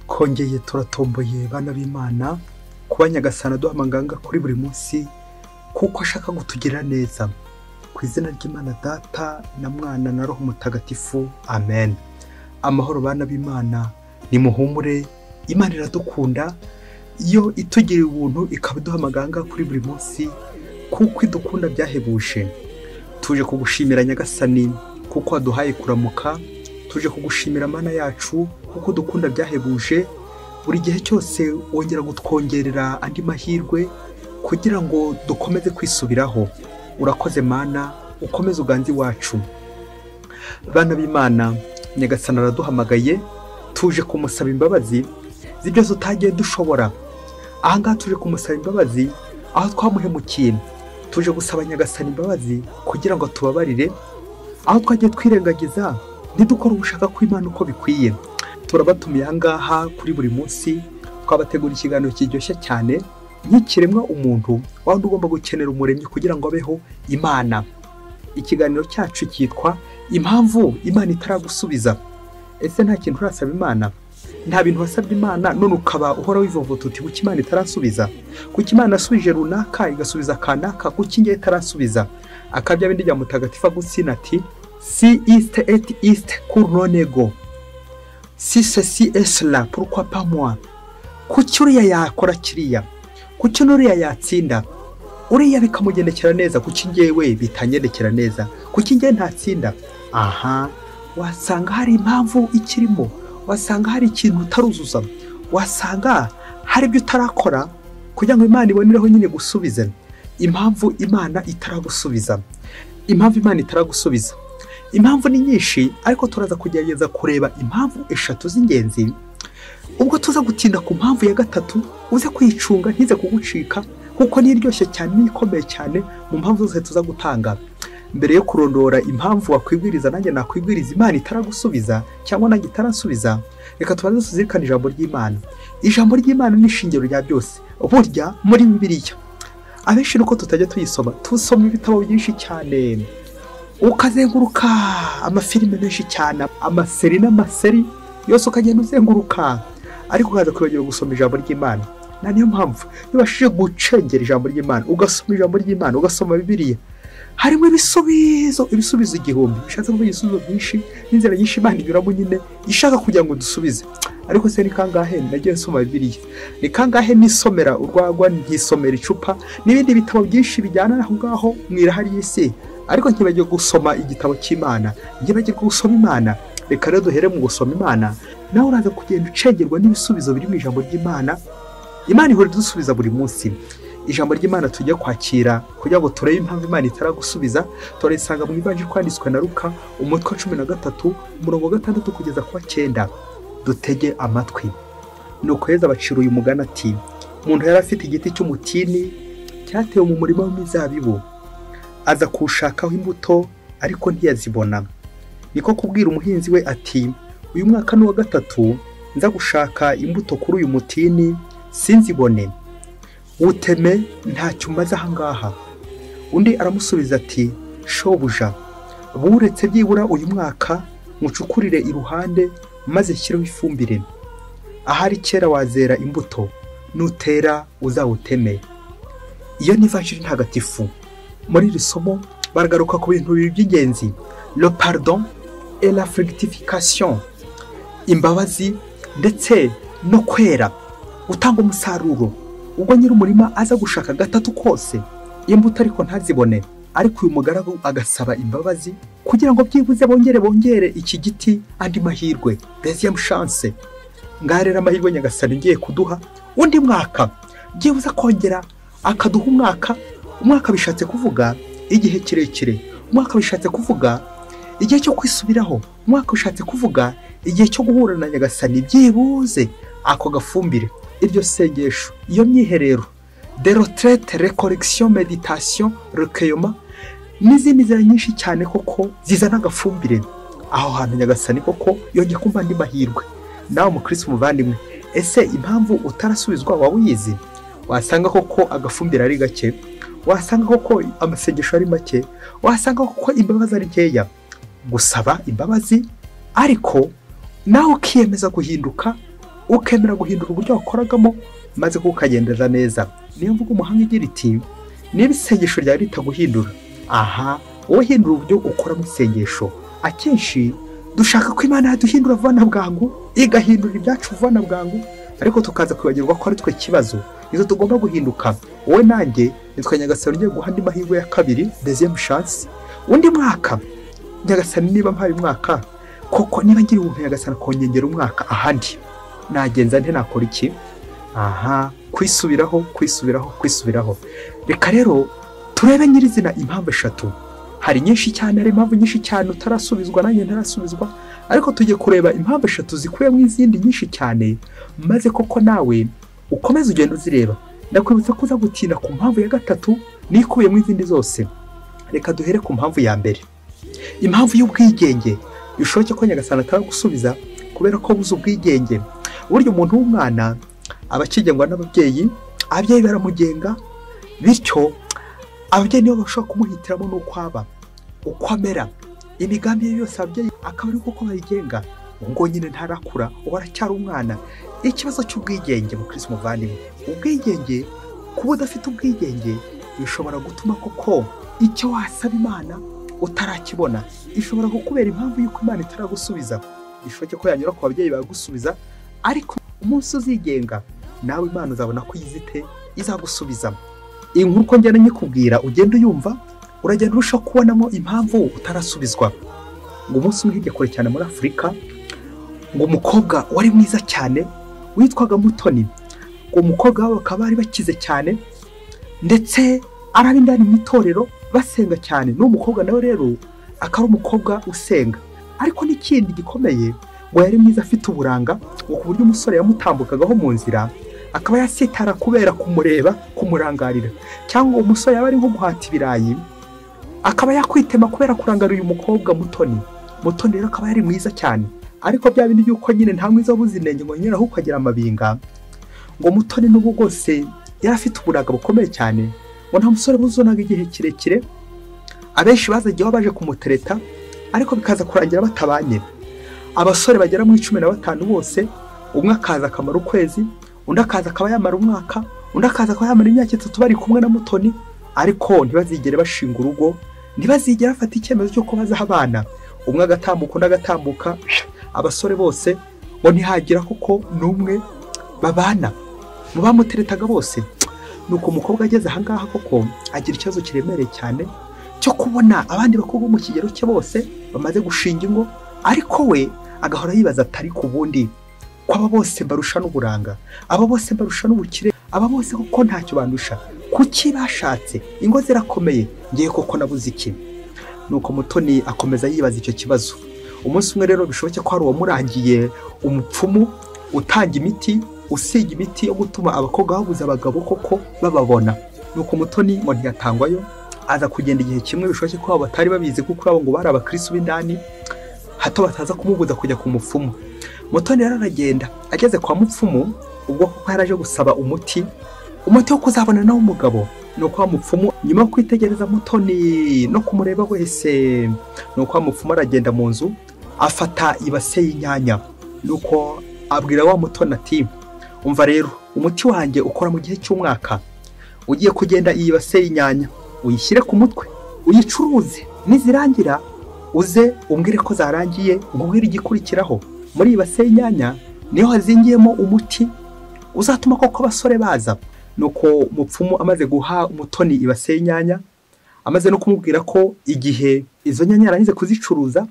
Twongeye turatomboye bana b'Imana kuba Nyagasani aduha amaganga kuri buri munsi kuko ashaka kutugira neza. Ku izina ry'Imana Data na Mwana na Roho Mutagatifu, amen. Amahoro bana b'Imana, nimuhumure, Imana iradukunda iyo itugiriye ubuntu ikaba iduha amaganga kuri buri munsi kuko idukunda byahebuje. Tuje kugushimira Nyagasani kuko waduhaye kuramuka, tuje kugushimira Mana yacu kuko dukunda byahebuje. Buri gihe cyose wongera gutwongerera andi mahirwe kugira ngo dukomeze kwisubiraho. Urakoze Mana, ukomeze uganze iwacu. Bana b'Imana, Nyagasani araduhamagaye, tuje kumusaba imbabazi z'ibyo tutagiye dushobora. Aha ngaha tuje kumusaba imbabazi aho twamuhemukiye, tuje gusaba Nyagasani imbabazi kugira ngo tubabarire aho twagiye twirengagiza ntidukore ubushaka kw'Imana uko bikwiye. Turabatumiye aha ngaha kuri buri munsi, twabategura ikiganiro kiryoshye cyane nk'ikiremwa umuntu wandi ugomba gukenera umuremyi kugira ngo abeho Imana. Ikiganiro cyacu cyitwa impamvu Imana itaragusubiza. Ese nta kintu urasaba Imana? Nta bintu wasabye Imana none ukaba uhora wivovota uti kuki Imana itarasubiza? Kuki Imana asubije runaka igasubiza kanaka, kuki ngiye itarasubiza? Akabya bindi rya Mutagatifu Agustina ati si est et est cur non ego, si ceci est cela pourquoi pas moi. Kuki uriya yakora kiriya? Kuki nuriya yatsinda? Uriya bikamugendekera neza, kuki ngewe bitangendekera neza? Kuki ngewe ntatsinda? Aha, wasanga hari impamvu ikirimo, wasanga hari ikintu utaruzuza, wasanga hari ibyo utarakora kugira ngo Imana ibonereho nyine gusubiza. Impamvu Imana itaragusubiza, impamvu Imana itaragusubiza, impamvu ni nyinshi, ariko turaza kugerageza kureba impamvu eshatu z'ingenzi. Ubwo tuza gutinda ku mpamvu ya gatatu, uze kwicunga ntize kugucika kuko niryoshye cyane n'ikomeye cyane mu mpamvu zose tuza gutanga. Mbere yo kurondora impamvu wakwibwiriza nanjye nakwibwiriza Imana itaragusubiza cyangwa nanjye itarasubiza, reka tubanze tuzirikane ijambo ry'Imana. Ijambo ry'Imana ni ishingiro rya byose. Burya muri Bibiliya abenshi nuko tutajya tuyisoma, tusoma ibitabo byinshi cyane, ukazenguruka amafilime menshi cyane, amaseri n'amaseri yose ukagenda uzenguruka, ariko ukaza kwibagirwa gusoma ijambo ry'Imana. Na niyo mpamvu iyo ubashije gucengera ijambo ry'Imana, ugasoma ijambo ry'Imana, ugasoma Bibiliya, harimo ibisubizo, ibisubizo igihumbi, bishatse kuvuga ibisubizo byinshi n'inzira nyinshi Imana inyuramo nyine ishaka kugira ngo dusubize. Ariko se ni kangahe nagiye nsoma Bibiliya? Ni kangahe nisomera urwagwa, nkisomera icupa n'ibindi bitabo byinshi bijyana aho ngaho mu irahari y'isi, ariko nkibagiwe gusoma igitabo cy'Imana, nkibagiwe gusoma Imana. Reka rero duhere mu gusoma Imana, nawe uraza kugenda ucengerwa n'ibisubizo biri mu ijambo ry'Imana. Imana ihora idusubiza buri munsi. Ijambo ry'Imana tujya kwakira kugira ngo turebe impamvu Imana itaragusubiza, turarisanga mu Ivanjiri kwanditswe na Luka umutwe wa 13 umurongo wa 6 kugeza ku wa 9. Dutege amatwi. Nuko Yezu abacira uyu mugani ati: umuntu yari afite igiti cy'umutini cyatewe mu murima w'imizabibu, aza kuwushakaho imbuto ariko ntiyazibona. Niko kubwira umuhinzi we ati: uyu mwaka ni uwa gatatu nza gushaka imbuto kuri uyu mutini sinzibone, uteme ntacyo umaze aha ngaha. Undi aramusubiza ati: shobuja, buretse byibura uyu mwaka mucukurire iruhande maze nshyireho ifumbire, ahari kera wazera imbuto, nutera uzawuteme. Iyo ni Ivanjiri ntagatifu. Muri iri somo baragaruka ku bintu bibiri by'ingenzi: le pardon et la fructification, imbabazi ndetse no kwera, gutanga umusaruro. Ubwo nyir'umurima aza gushaka gatatu kose imbuto ariko ntazibone, ariko uyu mugaragu agasaba imbabazi kugira ngo byibuze bongere iki giti andi mahirwe, deuxième chance. Ngaha rero amahirwe Nyagasani ngiye kuduha undi mwaka, byibuze kongera akaduha umwaka. Umwaka bishatse kuvuga igihe kirekire, umwaka bishatse kuvuga igihe cyo kwisubiraho, umwaka bishatse kuvuga igihe cyo guhura na Nyagasani byibuze ako gafumbire, iryo sengesho, iyo myiherero de retraite, recollection, meditation, recueillement n'izindi nzira nyinshi cyane koko zizana agafumbire. Aho hantu Nyagasani koko yongeye kumva andi mahirwe. Nawe mukristo muvandimwe, ese impamvu utarasubizwa waba uyizi? Wasanga koko agafumbire ari gake, wasanga koko amasengesho ari make, wasanga koko imbabazi ari nkeya. Gusaba imbabazi ariko nawe ukiyemeza guhinduka ukemera guhindura uburyo wakoragamo maze kukagendera neza. Niyo mvugo umuhanga igira iti niba isengesho ryawe ritaguhindura, aha wowe hindura uburyo ukoramo isengesho. Akenshi dushaka ko Imana yaduhindura vuba na bwangu, igahindura ibyacu vuba na bwangu, ariko tukaza kwibagirwa ko ari twe kibazo. Nizo tugomba guhinduka. Wowe nanjye nitwe Nyagasani ugiye guha andi mahirwe ya kabiri, deuxième chance, undi mwaka. Nyagasani niba mpaye umwaka koko, niba ngira ubuntu Nyagasani akongera umwaka ahandi, nagenza nte, nakora iki? Aha, kwisubiraho, kwisubiraho, kwisubiraho. Reka rero turebe nyirizina impamvu eshatu. Hari nyinshi cyane, hari impamvu nyinshi cyane utarasubizwa, nanjye ntarasubizwa, ariko tujye kureba impamvu eshatu zikubiyemo izindi nyinshi cyane, maze koko nawe ukomeze ugenda uzireba. Ndakwibutsa ko uza gutinda ku mpamvu ya gatatu n'ikubiyemo izindi zose. Reka duhere ku mpamvu ya mbere, impamvu y'ubwigenge. Bishoboke ko Nyagasani ataragusubiza kubera ko buze ubwigenge. Burya umuntu w'umwana aba akigengwa n'ababyeyi, ababyeyi baramugenga, bityo ababyeyi nibo bashobora kumuhitiramo n'uko aba, uko amera, imigambi ye yose ababyeyi akaba ari uko bayigenga. Ngo nyine ntarakura, uba aracyari umwana. Ikibazo cy'ubwigenge mu Kristo muvandimwe, ubwigenge, kuba udafite ubwigenge bishobora gutuma koko icyo wasaba Imana utarakibona. Ishobora kukubera impamvu y'uko Imana itaragusubiza. Bishoboke ko yanyura ku babyeyi bagusubiza, ariko umunsi uzigenga nawe Imana uzabona ko yizite izagusubiza. Inkuru uko ngenda nyikubwira ugenda uyumva, uragenda urushaho kubonamo impamvu utarasubizwa. Ngo umunsi umwe hirya kure cyane muri Afurika, ngo umukobwa wari mwiza cyane witwaga Mutoni, ngo umukobwa wabo bakaba bari bakize cyane, ndetse ari ab'indani mu itorero basenga cyane. N'uwo mukobwa nawe rero akaba ari umukobwa usenga, ariko n'ikindi gikomeye ngo yari mwiza afite uburanga, ngo ku buryo umusore yamutambukagaho mu nzira akaba yasitara kubera kumureba, kumurangarira, cyangwa umusore yaba ari nko guhata ibirayi akaba yakwitema kubera kurangarira uyu mukobwa Mutoni. Mutoni rero akaba yari mwiza cyane, ariko bya bindi by'uko nyine nta mwiza wabuze inenge ngo nyine ahubwo agira amabinga. Ngo Mutoni n'ubwo bwose yari afite uburanga bukomeye cyane, ngo nta musore buzonaga igihe kirekire. Abenshi bazagiyeho baje kumutereta, ariko bikaza kurangira batabanye. Abasore bagera muri 15 bose, umwe akaza akamara ukwezi, undi akaza akaba yamara umwaka, undi akaza akaba yamara imyaka 3 bari kumwe na Mutoni, ariko ntibazigere bashinga urugo, ntibazigere bafata icyemezo cyo kubaza abana. Umwe agatambuka, undi agatambuka, abasore bose ngo ntihagira kuko n'umwe babana mu bamuteretaga bose. Nuko umukobwa ageze aha ngaha koko agira ikibazo kiremereye cyane cyo kubona abandi bakobwa mu kigero cye bose bamaze gushinga ingo, ariko we agahora yibaza atari ku bundi ko aba bose mbarusha n'uburanga, aba bose mbarusha n'ubukire, aba bose kuko ntacyo bandusha, kuki bashatse, ingo zirakomeye, ngiye koko nabuze iki? Nuko Mutoni akomeza yibaza icyo kibazo. Umunsi umwe rero bishoboke ko hari uwamurangiye umupfumu utanga imiti, usiga imiti yo gutuma abakobwa babuze abagabo koko bababona. Nuko Mutoni ngo ntiyatangwayo, aza kugenda igihe kimwe, bishoboke ko abo batari babizi kuko abo ngo bari abakristo b'indani, hato bataza kumubuza kujya ku mupfumu. Mutoni rero aragenda, ageze kwa mupfumu, ubwo kuko yaraje gusaba umuti, umuti wo kuzabona nawe umugabo. Nuko wa mupfumu nyuma yo kwitegereza Mutoni no kumureba wese, nuko wa mupfumu aragenda mu nzu afata ibase y'inyanya, nuko abwira wa Mutoni ati umva rero umuti wanjye ukora mu gihe cy'umwaka, ugiye kugenda iyi base y'inyanya uyishyire ku mutwe uyicuruze, nizirangira uze umbwire ko zarangiye, nkubwire igikurikiraho. Muri iyi base y'inyanya niho hazingiyemo umuti uzatuma koko abasore baza. Nuko mupfumu amaze guha Mutoni ibase y'inyanya, amaze no kumubwira ko igihe izo nyanya yarangize kuzicuruza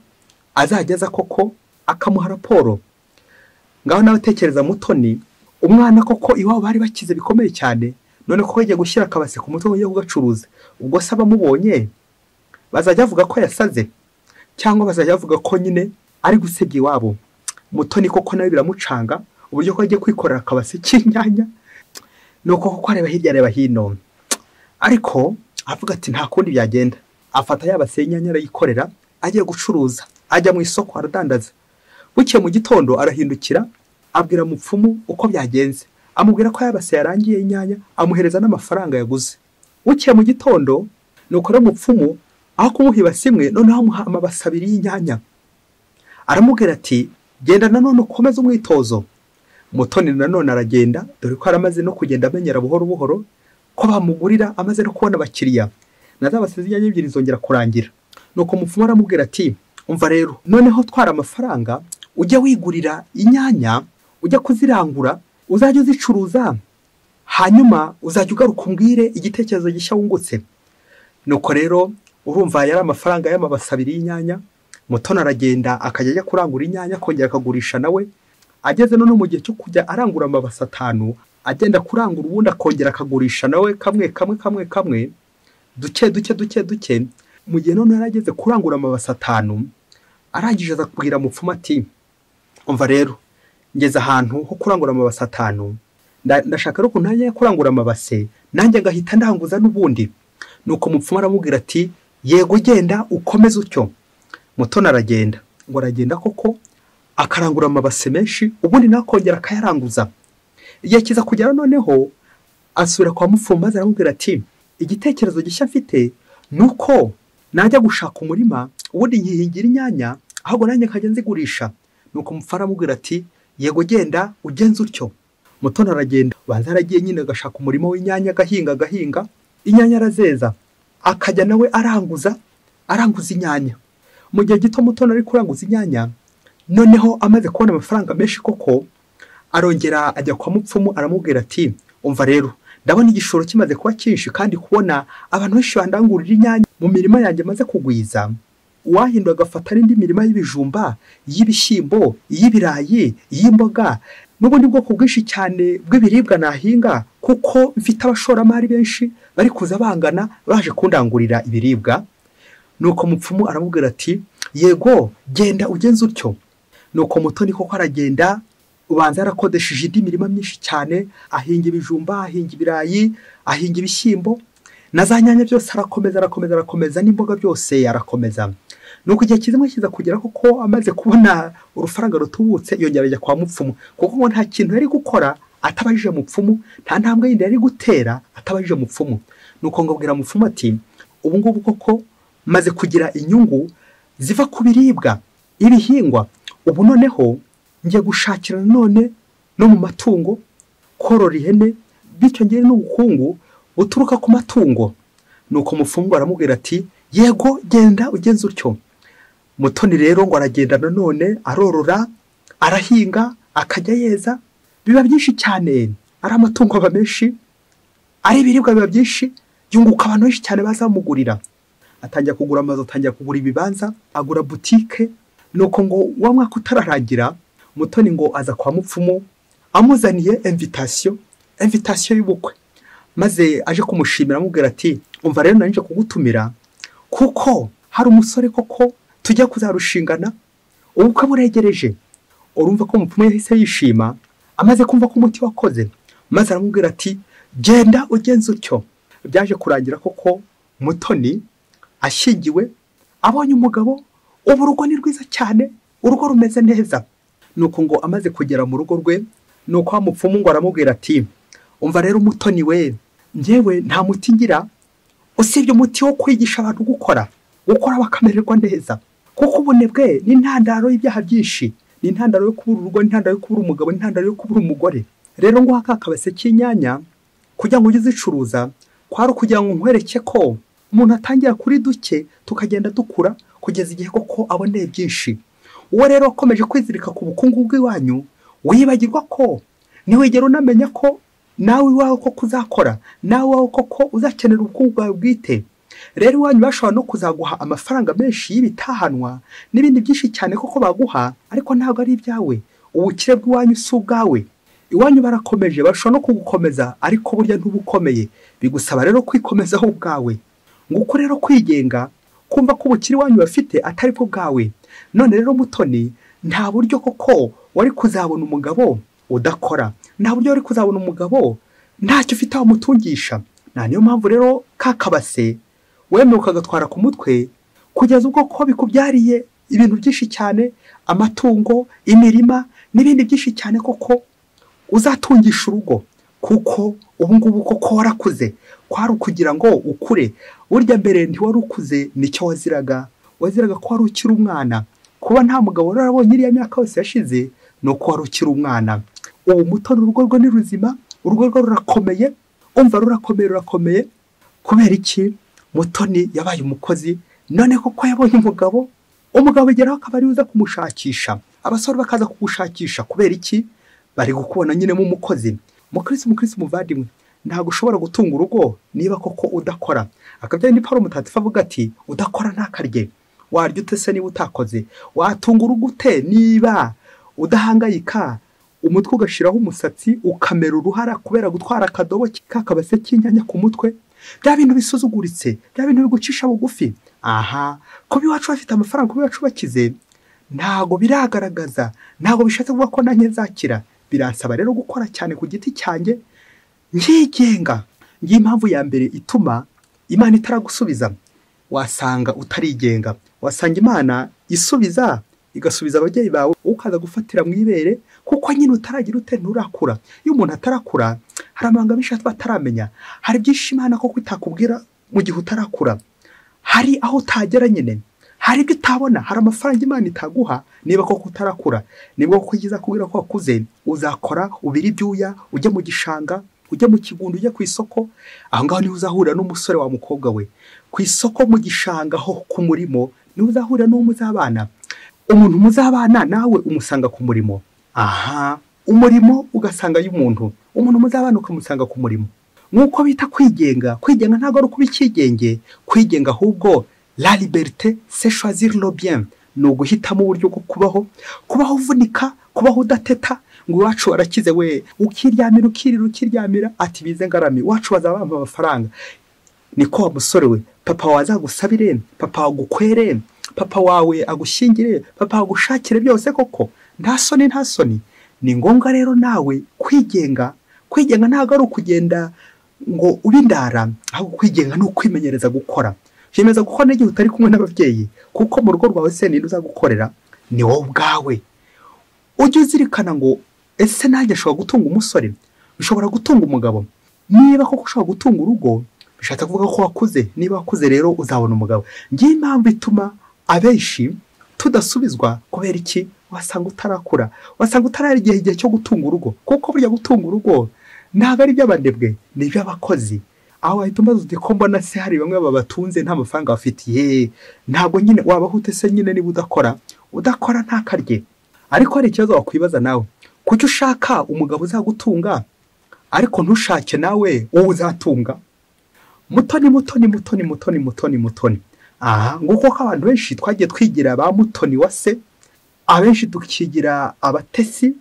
azajya koko akamuha raporo. Ngaho nawe tekereza Mutoni, umwana koko iwabo bari bakize bikomeye cyane, none koko yagiye gushyira akabase ku mutwe yo kugacuruza, ubwo se abamubonye bazajya bavuga ko yasaze, cyangwa bazajya bavuga ko nyine ari gusebya iwabo. Mutoni koko nawe biramucanga uburyo ko agiye kwikorera akabase k'inyanya. Nuko koko areba hirya areba hino, ariko avuga ati nta kundi byagenda. Afata yabase y'inyanya arayikorera, agiye gucuruza, ajya mu isoko aradandaza. Bukeye mu gitondo arahindukira abwira mupfumu uko byagenze, amubwira ko yabase yarangiye inyanya, amuhereza n'amafaranga yaguze. Bukeye mu gitondo nuko rero mupfumu aho kumuha ibase imwe noneho amuha amabase abiri y'inyanya, aramubwira ati genda nanone ukomeze umwitozo, Mutoni nanone aragenda, dore ko yaramaze no kugenda amenyera buhoro buhoro ko bamugurira, amaze no kubona abakiriya. Na za base z'inyanya 2 zongera kurangira. Nuko mupfumu aramubwira ati umva rero, noneho twara amafaranga ujya wigurira inyanya, ujya kuzirangura, uzajya uzicuruza, hanyuma uzajya ugaruka umbwire igitekerezo gishya wungutse. Nuko rero urumva yari amafaranga y'amabase 2 y'inyanya. Mutoni aragenda akajya ajya kurangura inyanya, akongera akagurisha nawe. Ageze none mu gihe cyo kujya arangura amabase 5, agenda kurangura ubundi akongera akagurisha nawe kamwe kamwe kamwe kamwe, duke duke duke duke. Mu gihe none yarageze kurangura amabase 5, arangije aza kubwira mupfumu ati umva rero, ngeze ahantu ho kurangura amabase 5, ndashaka rero ukuntu najya kurangura amabase nanjye ngahita ndanguza n'ubundi. Nuko mupfumu aramubwira ati yego genda ukomeze utyo. Mutoni aragenda, ngo aragenda koko akarangura amabase menshi, ubundi nakongera akayaranguza. Igihe kiza kugera noneho asubira kwa mupfumu maze aramubwira ati igitekerezo gishya mfite nuko najya gushaka umurima ubundi nkihingira inyanya, ahubwo nanjye nkajya nzigurisha. Nuko mupfumu aramubwira ati yego genda ugenze utyo. Mutoni aragenda, banza aragiye nyine agashaka umurima w'inyanya, agahinga agahinga inyanya arazeza, akajya nawe aranguza aranguza inyanya. Mu gihe gito Mutoni ari kuranguza inyanya, noneho amaze kubona amafaranga menshi koko, arongera ajya kwa mupfumu aramubwira ati umva rero, ndabona igishoro kimaze kuba cyinshi, kandi kubona abantu benshi bandangurira inyanya mu mirima yanjye maze kugwiza, uwahindura agafata n'indi mirima y'ibijumba, y'ibishyimbo, y'ibirayi, y'imboga n'ubundi bwoko bwinshi cyane bw'ibiribwa nahinga, kuko mfite abashoramari benshi bari kuza bangana baje kundangurira ibiribwa. Nuko mupfumu aramubwira ati yego genda ugenze utyo. Nuko Mutoni koko aragenda, ubanza yarakodesheje indi mirima myinshi cyane, ahinga ibijumba, ahinga ibirayi, ahinga ibishyimbo na za nyanya byose, arakomeza arakomeza arakomeza, n'imboga byose arakomeza. Nuko igihe kizimwe kiza kugera koko amaze kubona urufaranga rutubutse, yongera ajya kwa mupfumu, kuko ngo nta kintu yari gukora atabajije mupfumu, nta ntambwe yindi yari gutera atabajije mupfumu. Nuko ngo abwira mupfumu ati ubu ngubu koko maze kugira inyungu ziva ku biribwa, ibihingwa, ubu noneho ngiye gushakira none no mu matungo, korora ihene, bityo ngire n'ubukungu buturuka ku matungo. Nuko mupfumu aramubwira ati yego genda ugenze utyo. Mutoni rero ngo aragenda nanone arorora, arahinga, akajya yeza, biba byinshi cyane, ari amatungo aba menshi, ari ibiribwa biba byinshi, yunguka abantu benshi cyane bazamugurira. Atangira kugura amazu, atangira kugura ibibanza, agura butike. Nuko ngo wa mwaka utararangira, Mutoni ngo aza kwa mupfumu amuzaniye invitation y'ubukwe, maze aje kumushimira amubwira ati umva rero nanje kugutumira kuko hari umusore koko tujya kuzarushingana, ubukwe buregereje. Urumva ko mupfumu yahise yishima amaze kumva ko umuti wakoze, maze aramubwira ati genda ugenze utyo. Byaje kurangira koko Mutoni ashyingiwe, abonye umugabo, ubu urugo ni rwiza cyane, urugo rumeze neza. Nuko ngo amaze kugera mu rugo rwe, nuko mupfumu ngo aramubwira ati umva rero Mutoni we, njyewe nta muti ngira usibye umuti wo kwigisha abantu gukora bakamererwa neza, kuko ubunebwe ni intandaro y'ibyaha byinshi, ni intandaro yo kubura urugo, ni intandaro yo kubura umugabo, ni intandaro yo kubura umugore. Rero ngo aka kabase cy'inyanya kugira ngo ujye uzicuruza, kwari ukugira ngo nkwereke ko umuntu atangira kuri duke tukagenda dukura kugeza igihe koko aboneye byinshi. Uwo rero wakomeje kwizirika ku bukungu bw'iwanyu, wibagirwa ko ntiwigera unamenya ko nawe iwawe koko uzakora, nawe iwawe koko uzakenera ubukungu bwawe bwite. Rero iwanyu bashobora no kuzaguha amafaranga menshi y'ibitahanwa n'ibindi byinshi cyane koko baguha, ariko ntabwo ari ibyawe. Ubukire bw'iwanyu si ubwawe. Iwanyu barakomeje, bashobora no kugukomeza, ariko burya ntubukomeye. Bigusaba rero kwikomezaho ubwawe. Nguko rero kwigenga, kumva ko ubukire iwanyu bafite atari bwo bwawe. None rero Mutoni, nta buryo koko wari kuzabona umugabo udakora, nta buryo wari kuzabona umugabo ntacyo ufite wamutungisha. Na niyo mpamvu rero kakabase wemewe ukagatwara ku mutwe, kugeza ubwo ko bikubyariye ibintu byinshi cyane, amatungo, imirima n'ibindi byinshi cyane koko uzatungisha urugo, kuko ubu ngubu koko warakuze. Kwari ukugira ngo ukure. Burya mbere ntiwari ukuze, nicyo waziraga. Waziraga ko wari ukiri umwana. Kuba nta mugabo warabonye iriya myaka yose yashize, ni uko wari ukiri umwana. Ubu Mutoni urugo rwe ni ruzima, urugo rwe rurakomeye, umva rurakomeye rurakomeye. Kubera iki? Mutoni yabaye umukozi, none koko yabonye umugabo, umugabo ageraho akaba ari uza kumushakisha, abasore bakaza kugushakisha. Kubera iki? Bari gukubona nyine mu mukozi. Mukristo, mukristo muvandimwe, ntabwo ushobora gutunga urugo niba koko udakora. Akabya ni Paulo Mutagatifu avuga ati udakora ntakarye. Warya ute se niba utakoze? Watunga urugo ute niba udahangayika, umutwe ugashiraho umusatsi ukamera uruhara kubera gutwara akadobo kakabase k'inyanya ku mutwe? Bya bintu bisuzuguritse, bya bintu bigucisha bugufi. Aha, kuba iwacu bafite amafaranga, kuba iwacu bakize, ntago biragaragaza, ntago bishatse kuvuga ko nanjye nzakira. Biransaba rero gukora cyane ku giti cyanjye nkigenga. Ngiyi impamvu ya mbere ituma Imana itaragusubiza. Wasanga utarigenga, wasanga Imana isubiza igasubiza ababyeyi bawe, ukaza gufatira mu ibere kuko nyine utaragira ute, nturakura. Iyo umuntu atarakura hari amabanga menshi bataramenya, hari byinshi Imana koko itakubwira mu gihe utarakura, hari aho utagera nyine, hari ibyo utabona, hari amafaranga Imana itaguha niba koko utarakura. Nibwo koko iza kubwira ko wakuze, uzakora ubira ibyuya, ujye mu gishanga, ujye mu kigundi, ujye ku isoko. Aho ngaho niho uzahurira n'umusore wa mukobwa we ku isoko, mu gishanga, ho ku murimo niho uzahurira n'uwo muzabana. Umuntu muzabana nawe umusanga ku murimo. Aha, umurimo ugasanga y'umuntu, umuntu muzabana ukamusanga ku murimo. Nk'uko bita kwigenga. Kwigenga ntabwo ari ukuba ikigenge, kwigenga ahubwo la liberté c'est choisir le bien, ni uguhitamo uburyo bwo kubaho, kubaho uvunika, kubaho udateta ngo iwacu warakize we, ukiryamira ukirira ukiryamira ati bize ngarami, iwacu bazaba bampa amafaranga. Niko wa musore we, papa wawe azagusabire, papa wagukwere, papa wawe agushyingire, papa agushakire byose koko, nta soni nta soni. Ni ngombwa rero nawe kwigenga. Kwigenga ntabwo ari ukugenda ngo ubindara, ahubwo kwigenga ni ukwimenyereza gukora. Kwiyemeza gukora n'igihe utari kumwe n'ababyeyi, kuko mu rugo rwawe se ninde uzagukorera? Ni wowe ubwawe. Ujye uzirikana ngo ese nanjye nshobora gutunga umusore, ushobora gutunga umugabo. Niba koko ushobora gutunga urugo, bishatse kuvuga ko wakuze. Niba wakuze rero uzabona umugabo. Ngiyi impamvu ituma abenshi tudasubizwa. Kubera iki? Wasanga utarakura, wasanga utarara igihe cyo gutunga urugo. Kuko burya gutunga urugo ntabwo ari iby'abanebwe, ni iby'abakozi. Aho wahita umbaza uti ko mbona se hari bamwe babatunze nta mafaranga bafitiye, ntabwo nyine wabaho ute se nyine niba udakora? Udakora ntakarye. Ariko hari ikibazo wakwibaza nawe, kuki ushaka umugabo uzagutunga ariko ntushake nawe wowe uzatunga? Mutoni, Mutoni, Mutoni, Mutoni, Mutoni, Mutoni. Aha, nguko ko abantu benshi twagiye twigira ba Mutoni wa se, abenshi tukigira abatesi,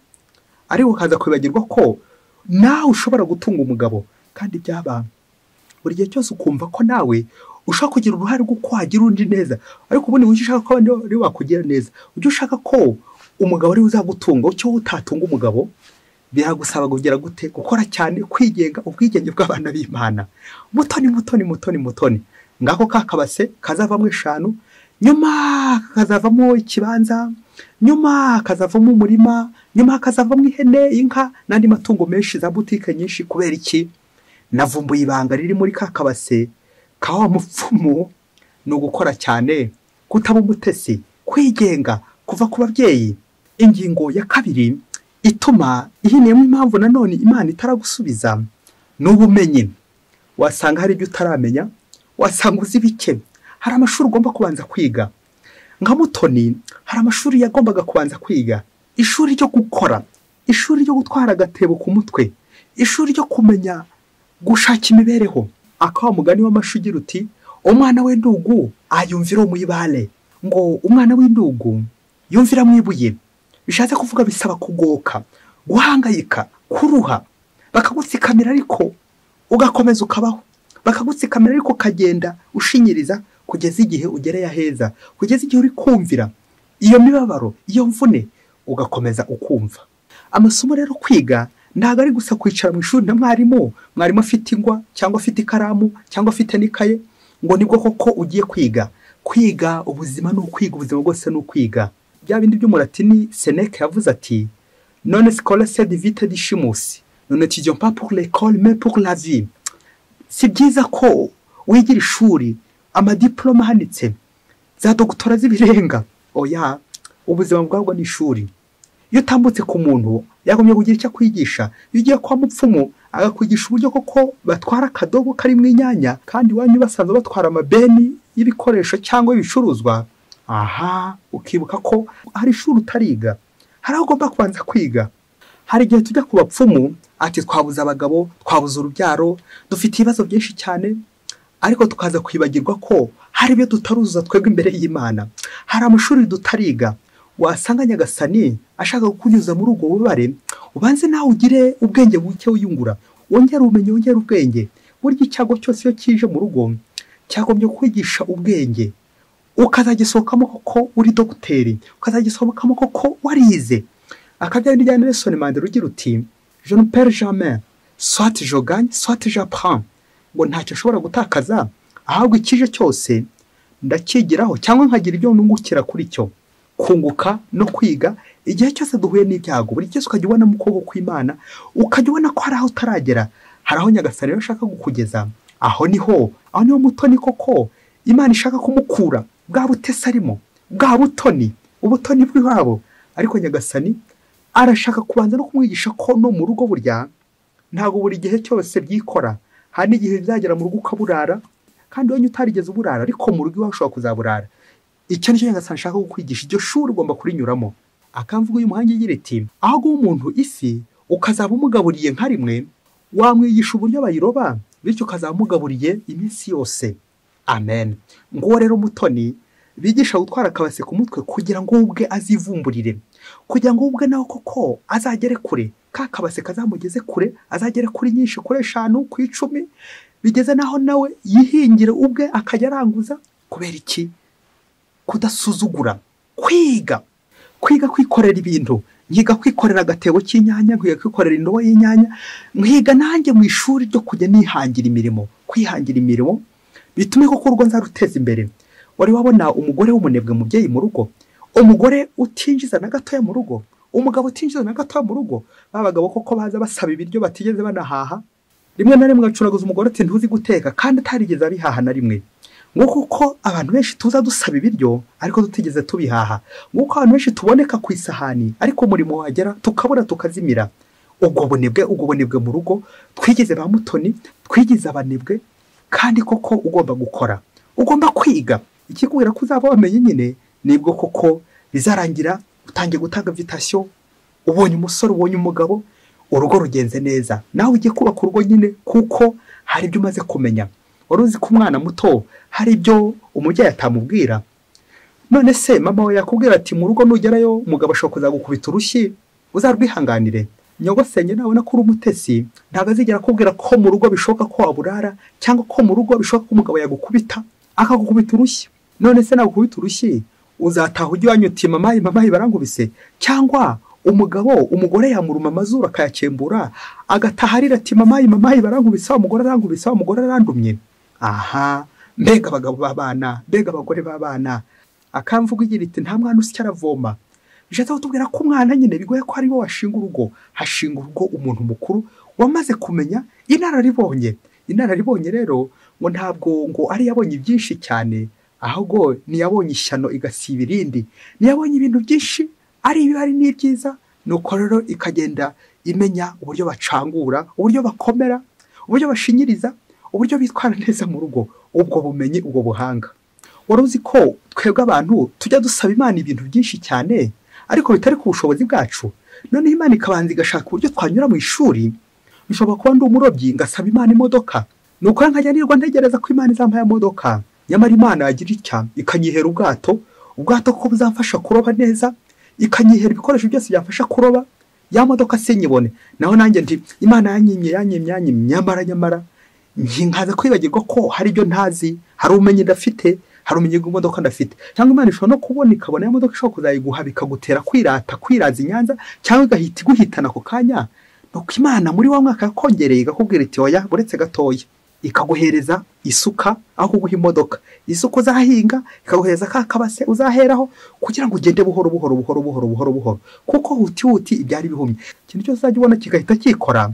ariko ukaza kwibagirwa ko nawe ushobora gutunga umugabo. Kandi byaba buri gihe cyose ukumva ko nawe ushobora kugira uruhare rwo kwagira undi neza, ariko ubundi ujye ushaka ko abandi ari bakugira neza, ujye ushaka ko umugabo ari uzagutunga, icyo utatunga umugabo biragusaba kugira gute? Gukora cyane, kwigenga, ubwigenge bw'abana b'Imana. Mutoni, Mutoni, Mutoni, Mutoni. Ngako kakabase kazavamo 5, nyuma kazavamo ikibanza, nyuma kazavamo umurima, nyuma kazavamo ihene, inka n'andi matungo menshi, za butike nyinshi. Kubera iki? Navumbuye ibanga riri muri kakabase ka wa mupfumu, ni ugukora cyane, kutaba umutesi, kwigenga, kuva ku babyeyi. Ingingo ya kabiri ituma ihiniyemo impamvu nanone Imana itaragusubiza ni ubumenyi. Wasanga hari ibyo utaramenya, wasanga uzi bike. Hari amashuri ugomba kubanza kwiga. Nka Mutoni hari amashuri yagombaga kubanza kwiga, ishuri ryo gukora, ishuri ryo gutwara agatebo ku mutwe, ishuri ryo kumenya gushaka imibereho. Akawa mugani w'amashugira uti umwana w'indugu ayumvira mu ibale, ngo umwana w'indugu yumvira mu ibuye. Bishatse kuvuga bisaba kugoka, guhangayika, kuruha, bakagutsikamira ariko ugakomeza ukabaho, bakagutsikamira ariko ukagenda ushinyiriza kugeza igihe ugereye aheza, kugeza igihe uri kumvira iyo mibabaro, iyo mvune, ugakomeza ukumva. Amasomo rero kwiga ntabwo ari gusa kwicara mu ishuri na mwarimu, mwarimu afite ingwa cyangwa afite ikaramu cyangwa afite n'ikaye ngo nibwo koko ugiye kwiga. Kwiga ubuzima ni ukwiga, ubuzima bwose ni ukwiga. Bya bindi by'umulatini Seneca yavuze ati non scola sed vita discimus, nous n'étudions pas pour l'école mais pour la vie. Si byiza ko wigira ishuri amadiploma ahanitse, za doctora z'ibirenga, oya, ubuzima bwabwo ni ishuri. Iyo utambutse ku muntu Yagombye kugira icyo akwigisha. Iyo ugiye kwa mupfumu agakwigisha uburyo koko batwara akadobo karimo inyanya, kandi iwanyu basanzwe batwara amabeni y'ibikoresho cyangwa ibicuruzwa, aha ukibuka ko hari ishuri utariga, hari aho ugomba kubanza kwiga. Hari igihe tujya ku bapfumu ati twabuze abagabo, twabuze urubyaro, dufite ibibazo byinshi cyane, ariko tukaza kwibagirwa ko hari ibyo tutaruzuza twebwe imbere y'Imana. Hari amashuri tutariga. Wasanga Nyagasani ashaka kukunyuza muri ubwo bubabare, ubanze nawe ugire ubwenge buke wiyungura, wongere ubumenyi, wongere ubwenge. Burya icyago cyose iyo kije mu rugo cyagombye kwigisha ubwenge, ukazagisohokamo koko uri dogiteri, ukazagisohokamo koko warize. Akabya rya Nelson Mandela ugira uti je ne perds jamais, soit je gagne, soit j'apprends. Ngo ntacyo ashobora gutakaza, ahubwo ikije cyose ndakigiraho cyangwa nkagira ibyo nungukira kuri cyo. Kunguka no kwiga igihe cyose duhuye n'ibyago, buri cyose ukajya ubona mu kuboko kw'Imana, ukajya ubona ko hari aho utaragera, hari aho Nyagasani rero ashaka kukugeza. Aho niho, aho niho Mutoni koko Imana ishaka kumukura bwa butesi arimo, bwa butoni, ubutoni bw'iwabo. Ariko Nyagasani arashaka kubanza no kumwigisha ko no mu rugo burya ntabwo buri gihe cyose byikora. Hari n'igihe bizagera mu rugo ukaburara, kandi wowe utarigeze uburara, ariko mu rugo iwawe ushobora kuzaburara. Icyo nicyo Nyagasani ashaka kukwigisha, iryo shuri ugomba kurinyuramo. Akamvuga uyu muhangi agira iti aho guha umuntu ifi ukazaba umugaburiye nka rimwe, wamwigisha uburyo bayiroba, bityo ukazaba umugaburiye iminsi yose. Amen. Nguwo rero Mutoni bigisha gutwara akabase ku mutwe kugira ngo ubwe azivumburire, kugira ngo ubwe nawe koko azagere kure, ka kabase kazamugeze kure, azagere kuri nyinshi, kuri 5, ku 10, bigeze naho nawe yihingire ubwe akajya aranguza. Kubera iki? Kudasuzugura, kwiga, kwiga kwikorera ibintu. Nkiga kwikorera agatebo k'inyanya, nkiga kwikorera indobo y'inyanya, nkiga nanjye mu ishuri ryo kujya nihangira imirimo. Kwihangira imirimo bitume koko urugo nzaruteza imbere. Wari wabona umugore w'umunebwe mubyeyi mu rugo, umugore utinjiza na gatoya mu rugo, umugabo utinjiza na gatoya mu rugo? Babagabo koko baza basaba ibiryo batigeze banahaha. Rimwe na rimwe acuraguza umugore ati ntuzi guteka, kandi atarigeze abihaha na rimwe. Nguko uko abantu benshi tuza dusaba ibiryo ariko tutigeze tubihaha. Nguko abantu benshi tuboneka ku isahani ariko umurimo wagera tukabura tukazimira. Ubwo bunebwe, ubwo bunebwe mu rugo, twigeze ba Mutoni, twigize abanebwe. Kandi koko ugomba gukora, ugomba kwiga. Ikikubwira ko uzaba wamenye nyine nibwo koko bizarangira utangiye gutanga invitation, ubonye umusore, ubonye umugabo, urugo rugenze neza. Nawe ugiye kubaka urugo nyine kuko hari ibyo umaze kumenya. Wari uzi ko umwana muto hari ibyo umubyeyi atamubwira? None se mama we yakubwira ati mu rugo nugerayo umugabo ashobora kuzagukubita urushyi, uzarwihanganire. Nyogosenge nawe na kuri umutesi ntabwo azigera akubwira ko mu rugo bishoboka ko waburara, cyangwa ko mu rugo bishoboka ko umugabo yagukubita akagukubita urushyi. None se nagukubita urushyi uzataha ujye iwanyu uti mamayi mamayi barangubise? Cyangwa umugabo umugore yamuruma amazuru akayakembura agataha arira ati mamayi mamayi barangubise, umugore arangubise, umugore arandumye. Aha, mbega abagabo b'abana, mbega abagore b'abana. Akamvuga igira iti nta mwana usya aravoma. Bishatse kutubwira ko umwana nyine bigoye ko ari bo washinga urugo. Hashinga urugo umuntu mukuru wamaze kumenya inararibonye. Inararibonye rero ngo ntabwo ngo ari yabonye byinshi cyane, ahubwo niyabonye ishyano igasiba irindi, niyabonye ibintu byinshi ari ibibi ari n'ibyiza. Nuko rero ikagenda imenya uburyo bacangura, uburyo bakomera, uburyo bashinyiriza, uburyo bitwara neza mu rugo. Ubwo bumenyi, ubwo buhanga. Wari uzi ko twebwe abantu tujya dusaba Imana ibintu byinshi cyane ariko bitari ku bushobozi bwacu? Noneho Imana ikabanza igashaka uburyo twanyura mu ishuri. Bishobora kuba ndi umurobyi ngasaba Imana imodoka, nuko nkajya nirwa ntegereza ko Imana izampaye imodoka. Nyamara Imana yagira itya ikanyihera ubwato, ubwato ko buzamfasha kuroba neza, ikanyihera ibikoresho byose byamfasha kuroba, ya modoka sinyibone. Naho nanjye nti Imana yanyimye yanyimye yanyimye, nyamara nyamara nkaza kwibagirwa ko hari ibyo ntazi, hari ubumenyi ndafite, hari ubumenyi bw'imodoka ndafite. Cyangwa Imana ishobora no kubona ikabona ya modoka ishobora kuzayiguha bikagutera kwirata, kwiraza inyanza, cyangwa igahita iguhitana ako kanya. Nuko Imana muri wa mwaka yakongereye igakubwira iti oya buretse gatoya, ikaguhereza isuka aho kuguha imodoka, isuka uzahinga, ikaguhereza ka kabase uzaheraho kugira ngo ugende buhoro buhoro buhoro buhoro buhoro buhoro, kuko huti huti ibyari bihumye. Ikintu cyose uzajya ubona kigahita kikora,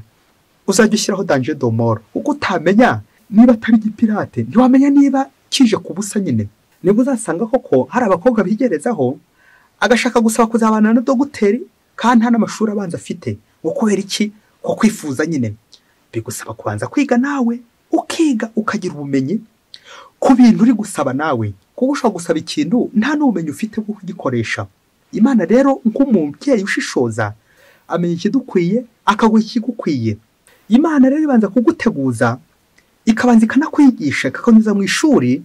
uzajya ushyiraho danger de mort, kuko utamenya niba atari igipirate, ntiwamenya niba kije kubusa nyine. Nibwo uzasanga koko hari abakobwa bigerezaho agashaka gusaba kuzabana na dogiteri, kandi nta n'amashuri abanza afite. Ngo kubera iki? Ko kwifuza nyine. Bigusaba kubanza kwiga nawe, ukiga ukagira ubumenyi ku bintu uri gusaba nawe, kuko ushobora gusaba ikintu nta n'ubumenyi ufite bwo kugikoresha. Imana rero nk'umubyeyi ushishoza amenya ikidukwiye akaguha ikigukwiye. Imana rero ibanza kuguteguza, ikabanza ikanakwigisha, ikakunyuza mu ishuri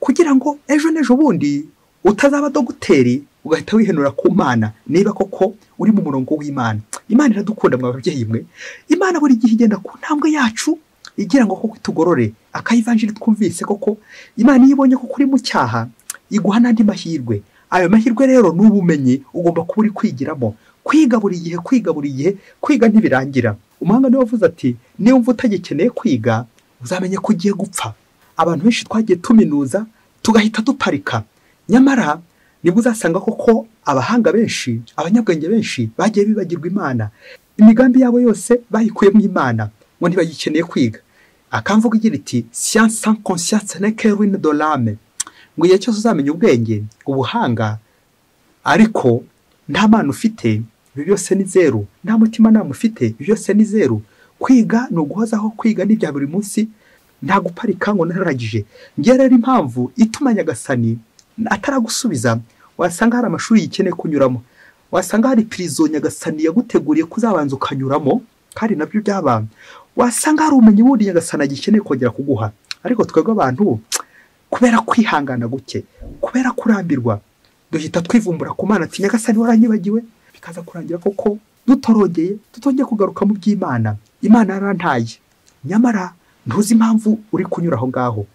kugira ngo ejo n'ejo bundi utazaba dogiteri ugahita wihenura ku Mana niba koko uri mu murongo w'Imana. Imana iradukunda mwa babyeyi mwe. Imana buri gihe igenda ku ntambwe yacu igira ngo koko itugorore. Akayivanjiri twumvise koko Imana iyo ibonye ko kuri mu cyaha iguha n'andi mahirwe. Ayo mahirwe rero ni ubumenyi ugomba kuba uri kwigiramo, kwiga buri gihe, kwiga buri gihe, kwiga ntibirangira. Umuhanga niwe wavuze ati niba umva utagikeneye kwiga uzamenye ko ugiye gupfa. Abantu benshi twagiye tuminuza tugahita duparika, nyamara nibwo uzasanga koko abahanga benshi, abanyabwenge benshi bagiye bibagirwa Imana. Imigambi yabo yose bayikuyemo Imana, ngo ntibagikeneye kwiga. Akamvuga igira iti science sans conscience n'est que ruine de l'âme. Ngo igihe cyose uzamenya ubwenge, ubuhanga, ariko nta Mana ufite, ibi byose ni zeru. Nta mutima nama ufite, ibi byose ni zeru. Kwiga ni uguhozaho, kwiga ni ibya buri munsi, nta guparika ngo nararangije. Ngiye rero impamvu ituma Nyagasani ataragusubiza, wasanga hari amashuri yikeneye kunyuramo, wasanga hari prison Nyagasani yaguteguriye kuzabanza ukanyuramo, kandi nabyo byaba, wasanga hari ubumenyi bundi Nyagasani agikeneye kongera kuguha. Ariko twebwe abantu kubera kwihangana guke, kubera kurambirwa, duhita twivumbura ku Mana ati Nyagasani waranyibagiwe, bikaza kurangira koko dutorogeye, tutongeye kugaruka mu by'Imana. Imana yarantaye. Nyamara ntuzi impamvu uri kunyura aho ngaho.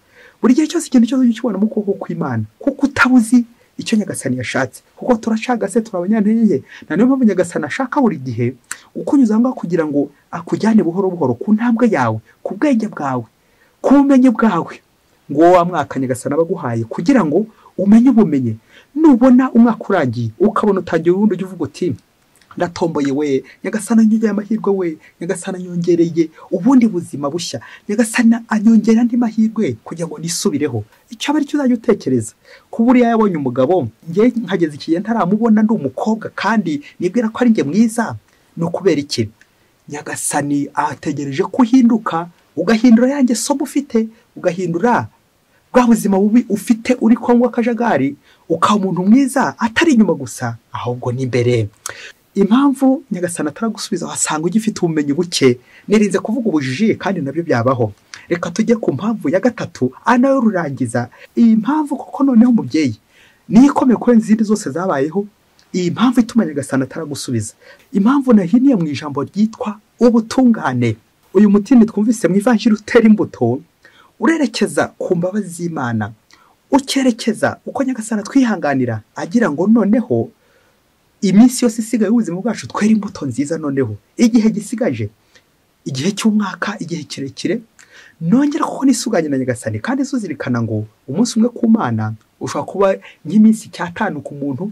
Buri gihe cyose ikintu cyose ukibona mu kuboko kw'Imana, kuko utabuzi icyo Nyagasani yashatse, kuko turacagase, turi abanyantege. Na niyo mpamvu Nyagasani ashaka buri gihe ukunyuza aho ngaho kugira ngo akujyane buhoro buhoro ku ntambwe yawe, ku bwenge bwawe, ku bumenyi bwawe. Ngo wa mwaka Nyagasani abaguhaye kugira ngo umenye ubumenyi. Nubona umwaka urangiye ukabona utangiye ubundi ujye uvuga uti ndatomboye we, Nyagasani anyongereye amahirwe we, Nyagasani anyongereye ubundi buzima bushya, Nyagasani anyongera andi mahirwe kugira ngo nisubireho. Icyo aba aricyo uzajya utekereza. Kuba uriya yabonye umugabo, njye nkageza ikihe ntaramubona ndi umukobwa kandi nibwira ko ari njye mwiza, ni ukubera iki? Nyagasani ategereje ko uhinduka, ugahindura yanjye somo ufite, ugahindura bwa buzima bubi ufite uri kwangwa akajagari, ukaba umuntu mwiza atari inyuma gusa ahubwo n'imbere. Impamvu Nyagasani ataragusubiza, wasanga ugifite ubumenyi buke. Nirinze kuvuga ubujiji kandi nabyo byabaho. Reka tujye ku mpamvu ya gatatu nayo rurangiza. Iyi mpamvu koko noneho umubyeyi niyo ikomeye kurenza izindi zose zabayeho. Iyi mpamvu ituma Nyagasani ataragusubiza, impamvu nahiniye mu ijambo ryitwa ubutungane. Uyu mutini twumvise mu ivanjiri utera imbuto urerekeza ku mbabazi z'Imana, ukerekeza uko Nyagasani atwihanganira agira ngo noneho iminsi yose isigaye y'ubuzima bwacu twere imbuto nziza. Noneho igihe gisigaje, igihe cy'umwaka, igihe kirekire, nongera kuko nisuganye na Nyagasani. Kandi suzirikana ngo umunsi umwe ku Mana ushobora kuba nk'iminsi 5 ku muntu,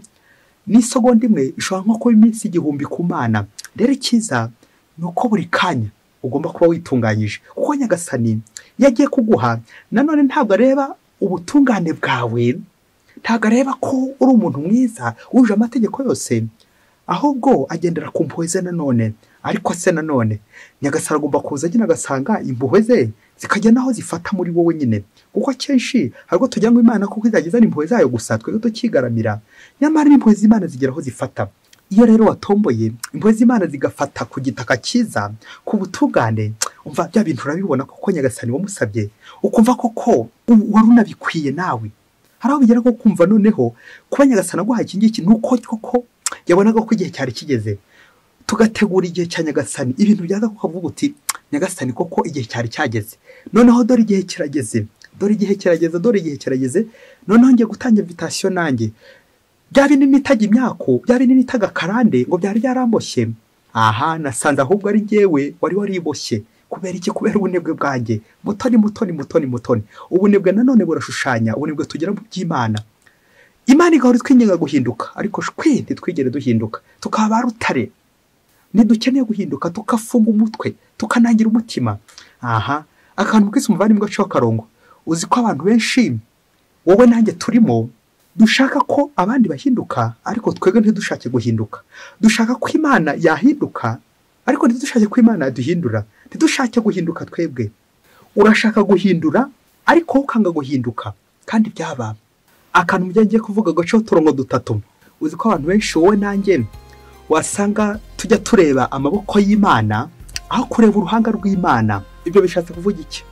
n'isegonda imwe ishobora nko kuba iminsi 1000 ku Mana. Rero icyiza ni uko buri kanya ugomba kuba witunganyije, kuko Nyagasani yagiye kuguha nanone ntabwo areba ubutungane bwawe, ntabwo areba ko uri umuntu mwiza wuje amategeko yose, ahubwo agendera ku mpuhwe ze nanone. Ariko se nanone Nyagasani agomba kuza agena agasanga impuhwe ze zikajya naho zifata muri wowe nyine, kuko akenshi hari tujya ngo Imana kuko izageza impuhwe zayo gusa twebwe tukigaramira, nyamara impuhwe z'Imana zigera aho zifata. Iyo rero watomboye impuhwe z'Imana zigafata ku gitaka cyiza, ku butungane, umva bya bintu urabibona kuko Nyagasani wamusabye, ukumva koko wari unabikwiye nawe. Hari aho bigera ko kumva noneho kuba Nyagasani aguhaye iki ngiki nuko koko yabonaga ko igihe cyari kigeze. Tugategura igihe cya Nyagasani, ibintu byaza kukavuga uti Nyagasani koko igihe cyari cyageze, noneho dore igihe kirageze, dore igihe kirageze, dore igihe kirageze, noneho ngiye gutanga invitation nanjye. Bya bindi nitaga imyako, bya bindi nitaga karande ngo byari byaramboshye, aha nasanze ahubwo ari njyewe wari wariboshye. Kubera iki? Kubera ubunebwe bwanjye. Mutoni mutoni mutoni mutoni. Ubunebwe nanone burashushanya ubunebwe tugira mu by'Imana. Imana igahora itwinginga guhinduka, ariko shwi ntitwigere duhinduka, tukaba rutare. Ntidukeneye guhinduka, tukafunga umutwe, tukanangira umutima. Aha akantu kise umuvandimwe gaciho akarongo. Uzi ko abantu benshi wowe nanjye turimo Dushaka ko abandi bahinduka ariko twebwe ntidushake guhinduka. Dushaka ko Imana yahinduka ariko ntidushake ko Imana yaduhindura. Ntidushake guhinduka twebwe. Urashaka guhindura ariko ukanga guhinduka. Kandi byaba akantu mujye kuvuga gace uturongo dutatu. Uzi ko abantu benshi wowe nanjye wasanga tujya tureba amaboko y'Imana aho kureba uruhanga rw'Imana. Ibyo bishatse kuvuga iki?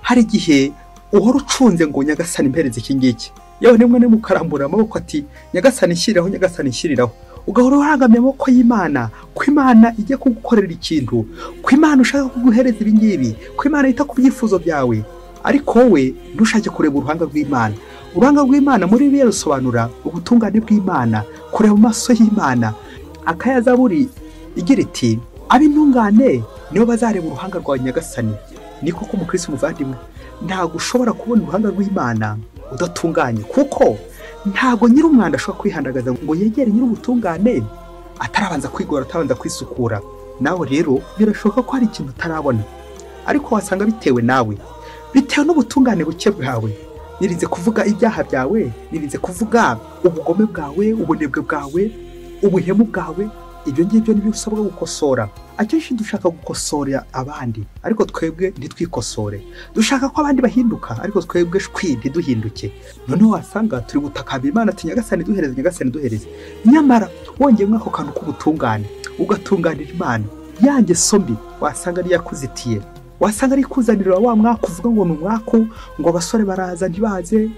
Hari igihe uhora ucunze ngo Nyagasani mpereze iki ngiki, yewe nimwe mukarambura amaboko ati Nyagasani nshyiriraho, Nyagasani nshyiriraho, ugahora urangamiye amaboko y'Imana, ko Imana ijya kugukorera ikintu, ko Imana ushaka kuguhereza ibi ngibi, ko Imana yita ku byifuzo byawe, ariko wowe ntushake kureba uruhanga rw'Imana. Uruhanga rw'Imana muri Bibiliya rusobanura ubutungane bw'Imana, kureba mu maso y'Imana. Akayazaburi igira iti ab'intungane nibo bazareba uruhanga rwa Nyagasani. Ni koko umukristo muvandimwe, ntabwo ushobora kubona uruhanga rw'Imana udatunganye, kuko ntabwo nyir'umwanda ashobora kwihandagaza ngo yegere nyir'ubutungane atarabanza kwigora, atarabanza kwisukura. Nawe rero birashoboka ko hari ikintu utarabona, ariko wasanga bitewe nawe, bitewe n'ubutungane buke bwawe. Nirinze kuvuga ibyaha byawe, nirinze kuvuga ubugome bwawe, ubunebwe bwawe, ubuhemu bwawe. Ibyo ngibyo nibyo usabwa gukosora. Akenshi dushaka gukosora abandi ariko twebwe ntitwikosore. Dushaka ko abandi bahinduka ariko twebwe shwi ntiduhinduke. Noneho wasanga turi gutakamba Imana ati Nyagasani duhereze, Nyagasani duhereze. Nyamara wongeye mwako kantu k'ubutungane ugatunganira Imana, ya ngeso mbi wasanga ari yakuzitiye, wasanga ari kuzanira wa mwaka uvuga ngo ni umwaku, ngo abasore baraza ntibaze.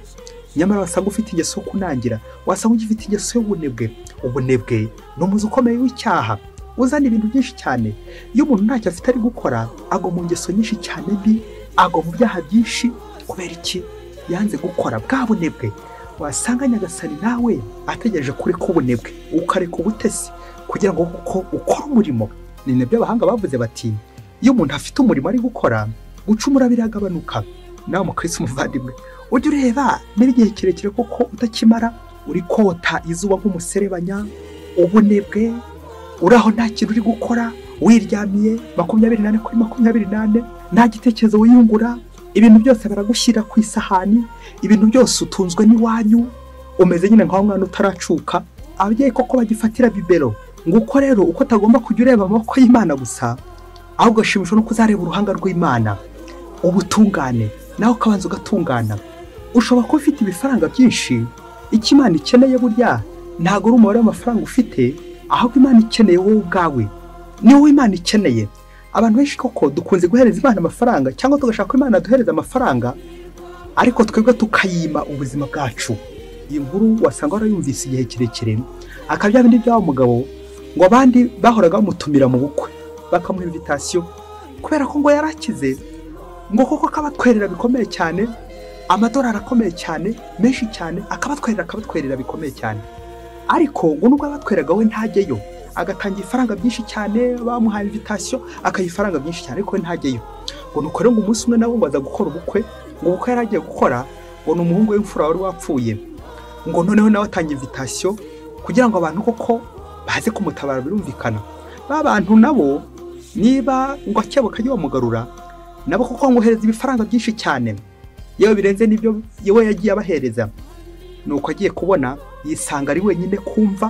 Nyamara wasanga ufite ingeso yo kunangira, wasanga ugifite ingeso y'ubunebwe. Ubunebwe ni umuzi ukomeye w'icyaha, uzana ibintu byinshi cyane. Iyo umuntu ntacyo afite ari gukora, agwa mu ngeso nyinshi cyane mbi, agwa mu byaha byinshi. Kubera iki? Yanze gukora bwa bunebwe. Wasanga Nyagasani nawe ategereje kuri k'ubunebwe, ukareka ubutesi kugira ngo kuko ukore umurimo. Ni nabyo abahanga bavuze bati iyo umuntu afite umurimo ari gukora, gucumura biragabanuka. Nawe mukristo muvandimwe, ujye ureba niba igihe kirekire koko utakimara uri kota izuba nk'umuserebanya, ubunebwe, uraho nta kintu uri gukora, wiryamiye 24 kuri 24, nta gitekerezo wiyungura, ibintu byose baragushyira ku isahani, ibintu byose utunzwe n'iwanyu, umeze nyine nka mwana utaracuka. Ababyeyi koko bagifatira bibero. Nguko rero uko utagomba kujya ureba amaboko y'Imana gusa, ahubwo ushimishwa no kuzareba uruhanga rw'Imana, ubutungane, nawe ukabanza ugatungana. Ushobora kuba ufite ibifaranga byinshi, icyo Imana ikeneye burya ntabwo ari umubare w'amafaranga ufite, ahubwo Imana ikeneye wowe ubwawe. Ni wowe Imana ikeneye. Abantu benshi koko dukunze guhereza Imana amafaranga, cyangwa tugashaka ko Imana duhereza amafaranga, ariko twebwe tukayima ubuzima bwacu. Iyi nkuru wasanga warayumvise igihe kirekire, akabya bindi by'aho mugabo ngo abandi bahoraga bamutumira mu bukwe bakamuha invitation, kubera ko ngo yarakize, ngo koko akabatwerera bikomeye cyane, amadolari akomeye cyane menshi cyane, akabatwerera bikomeye cyane. Ariko ngo nubwo abatwereraga we ntajyeyo, agatanga ifaranga byinshi cyane, bamuhaye invitation akayifaranga byinshi cyane, ariko we ntajyeyo. Ngo nuko rero ngo umunsi umwe nabo ngo aza gukora ubukwe, ngo ubukwe yaragiye gukora ngo ni umuhungu w'imfura wari wapfuye, ngo noneho nawe atanga invitation kugira ngo abantu koko baze kumutabara. Birumvikana ba bantu nabo niba ngo akebuka ajye bamugarura, nabo koko ngohereza ibifaranga byinshi cyane, yewe birenze n'ibyo yewe yagiye abahereza. Nuko agiye kubona yisanga ari wenyine kumva,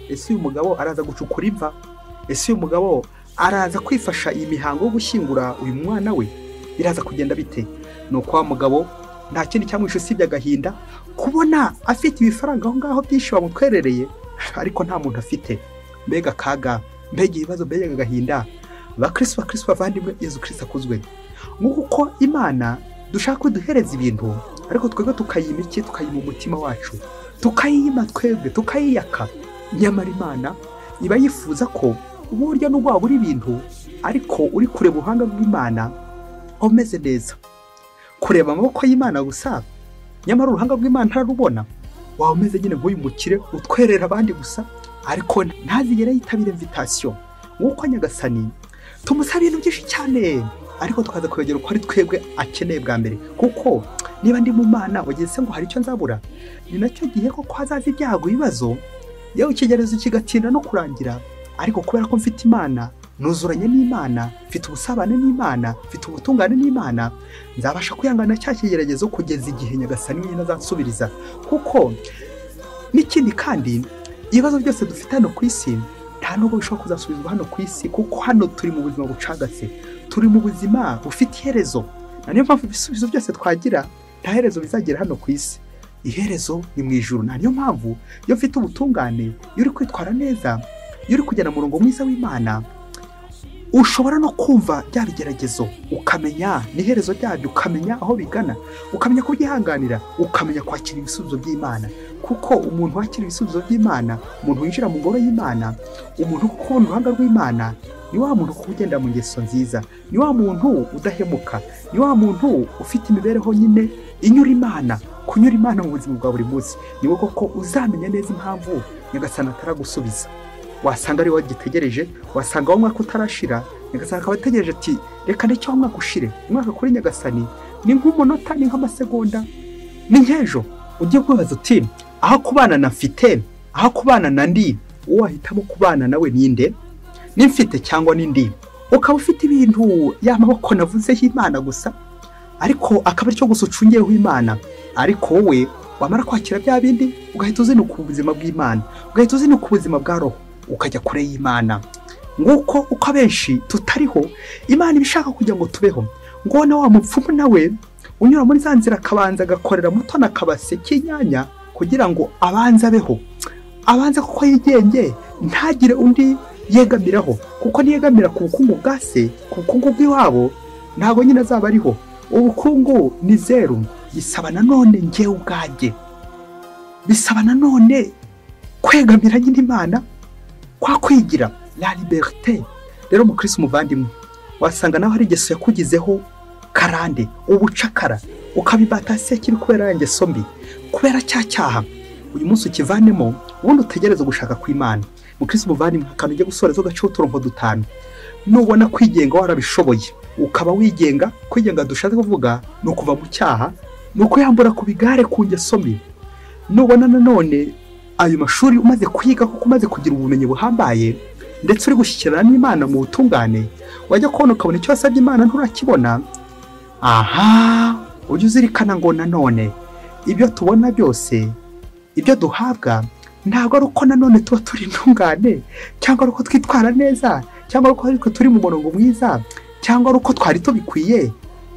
ese uyu mugabo araza gucukura imva? Ese uyu mugabo araza kwifasha iyi mihango yo gushyingura uyu mwana we? Biraza kugenda bite? Nuko wa mugabo nta kindi cyamwishe usibye agahinda, kubona afite ibifaranga aho ngaho byinshi bamutwerereye, ariko nta muntu afite. Mbega kaga, mbega ibibazo, mbega agahinda. Bakristo bavandimwe, Yezu Kristo akuzwe. Nguko uko Imana dushaka kuduhereza ibintu, ariko twebwe tukayima iki? Tukayima umutima wacu, tukayima twebwe, tukayiyaka. Nyamara Imana iba yifuza ko uburyo nubwo wabura ibintu, ariko uri kureba uruhanga rw'Imana umeze neza. Kureba amaboko y'Imana gusa, nyamara uruhanga rw'Imana ntararubona, waba umeze nyine nk'uyu mukire utwerera abandi gusa, ariko ntazigere yitabira invitation. Nk'uko Nyagasani tumusaba ibintu byinshi cyane, ariko tukaza kwegera uko ari twebwe akeneye bwa mbere. Kuko niba ndi mu Mana wageze ngo hari icyo nzabura, ni nacyo gihe koko hazaza ibyago, ibibazo, yewe ikigerezo kigatinda no kurangira, ariko kubera ko mfite Imana, nuzuranye n'Imana, mfite ubusabane n'Imana, mfite ubutungane n'Imana, nzabasha kwihangana cya kigeragezo kugeza igihe Nyagasani wenyine azansubiriza. Kuko N'ikindi kandi, ibibazo byose dufite hano ku isi nta nubwo bishobora kuzasubizwa hano ku isi, kuko hano turi mu buzima bucagase, turi mu buzima bufite iherezo. Na niyo mpamvu ibisubizo byose twagira nta herezo bizagera hano ku isi, iherezo ni mu ijuru. Na niyo mpamvu iyo ufite ubutungane, iyo uri kwitwara neza, iyo uri kugenda mu murongo mwiza w'Imana, ushobora no kumva bya bigeragezo, ukamenya n'iherezo ryabyo, ukamenya aho bigana, ukamenya kubyihanganira, ukamenya kwakira ibisubizo by'Imana. Kuko umuntu wakira ibisubizo by'Imana, umuntu winjira mu ngoro y'Imana, umuntu ukubona uruhanga rw'Imana, ni wa muntu ugenda mu ngeso nziza, ni wa muntu udahemuka, ni wa muntu ufite imibereho nyine inyura Imana, kunyura Imana mu buzima bwa buri munsi. Ni wowe koko uzamenya neza impamvu Nyagasani ataragusubiza. Wasanga ari wowe agitegereje, wasanga wa mwaka utarashira, Nyagasani akaba ategereje ati reka ndeke wa mwaka ushire. Umwaka kuri Nyagasani ni nk'umunota, ni nk'amasegonda, ni nk'ejo. Ugiye kwibaza uti aho kubana na mfite, aho kubana na ndi, uwo wahitamo kubana nawe ninde? Nimfite cyangwa nindi? Ukaba ufite ibintu ya maboko navuzeho Imana gusa, ariko akaba aricyo gusa ucungiyeho Imana. Ariko wowe wamara kwakira bya bindi ugahita uzinuka ubuzima bw'Imana, ugahita uzinuka ubuzima bwa roho, ukajya kure y'Imana. Nguko uko abenshi tutariho, Imana ibishaka kugira ngo tubeho. Ngo na wa mupfumu nawe unyura muri za nzira akabanza agakorera muto na kabase k'inyanya kugira ngo abanze abeho, abanze kuko yigenge, ntagire undi yegamiraho, kuko niyegamira ku bukungu bwa se, ku bukungu bw'iwabo, ntabwo nyine azaba ariho. Ubukungu ni zeru. Bisaba nanone njyewe ubwanjye, bisaba nanone kwegamira nyine Imana, kwa kwigira la liberté. Rero mukristo muvandimwe, wasanga nawe hari ingeso yakugizeho karande, ubucakara, ukabibata se kiri kubera ingeso mbi, kubera cya cyaha. Uyu munsi ukivanemo, ubundi utegereze gushaka kw'Imana. Mukristo muvandimwe, akantu ujye gusoreza ugaca uturongo dutanu. Nubona kwigenga warabishoboye, ukaba wigenga. Kwigenga dushatse kuvuga ni ukuva mu cyaha, ni ukuyambura ku bigare, ku ngeso mbi. Nubona nanone ayo mashuri umaze kwiga, kuko umaze kugira ubumenyi buhambaye, ndetse uri gushyikirana n'Imana mu butungane, wajya kubona ukabona icyo wasabye Imana nturakibona. Aha, ujye uzirikana ngo nanone ibyo tubona byose, ibyo duhabwa, ntabwo ari uko nanone tuba turi intungane, cyangwa ari uko twitwara neza, cyangwa ari uko turi mu murongo mwiza, cyangwa ari uko twari tubikwiye,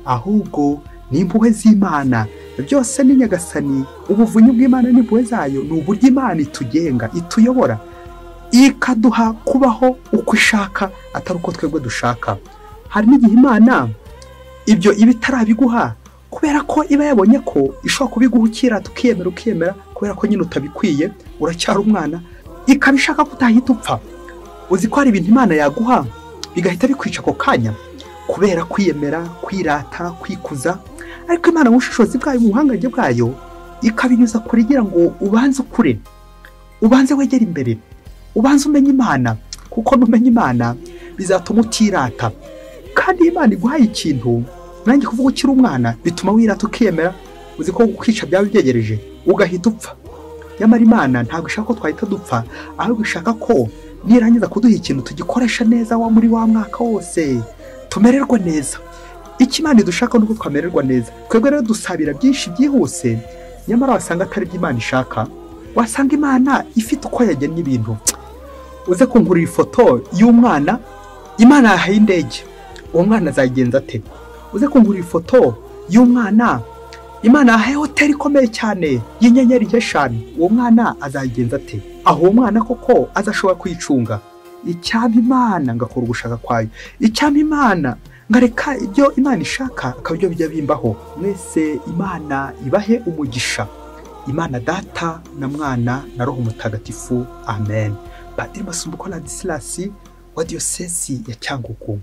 ahubwo ni impuhwe z'Imana. Byose ni Nyagasani, ubuvunyi bw'Imana n'impuhwe zayo, ni uburyo Imana itugenga, ituyobora, ikaduha kubaho uko ishaka, atari uko twebwe dushaka. Hari n'igihe Imana ibyo iba itarabiguha kubera ko iba yabonye ko ishobora kubiguhukira, tukiyemera, ukiyemera kubera ko nyine utabikwiye, uracyari umwana, ikaba ishaka ko utahita upfa. Uzi ko hari ibintu Imana yaguha bigahita bikwica ako kanya kubera kwiyemera, kwirata, kwikuza. Ariko Imana mu bushishozi bwayo, mu buhangange bwayo, ikabinyuza kure igira ngo ubanze ukure, ubanze wegere imbere, ubanze umenye Imana, kuko numenya Imana bizatuma utirata. Kandi Imana iguhaye ikintu, nanjye kuvuga ukiri umwana, bituma wirata ukiyemera, uzi ko kwica byaba byegereje, ugahita upfa. Nyamara Imana ntabwo ishaka ko twahita dupfa, ahubwo ishaka ko nirangiza kuduha ikintu tugikoresha neza wa muri wa mwaka wose, tumererwa neza. Icyo Imana idushaka nuko twamererwa neza. Twebwe rero dusabira byinshi byihuse, nyamara wasanga atari byo Imana ishaka. Wasanga Imana ifite uko yagennye ibintu. Uze kunkurira ifoto y'umwana Imana yahaye indege, uwo mwana azayigenza ate? Uze kunkurira ifoto y'umwana Imana yahaye hoteli ikomeye cyane y'inyenyeri 5, uwo mwana azayigenza ate? Aho uwo mwana koko azashobora kwicunga? Icyampa Imana ngakora ugushaka kwayo, icyampa Imana ngareka ibyo Imana ishaka akaba ibyo bijya bimbaho. Mwese Imana ibahe umugisha. Imana Data na Mwana na Roho Mutagatifu. Amen. Padiri Masumbuko Ladislas wa Diyosezi ya Cyangugu.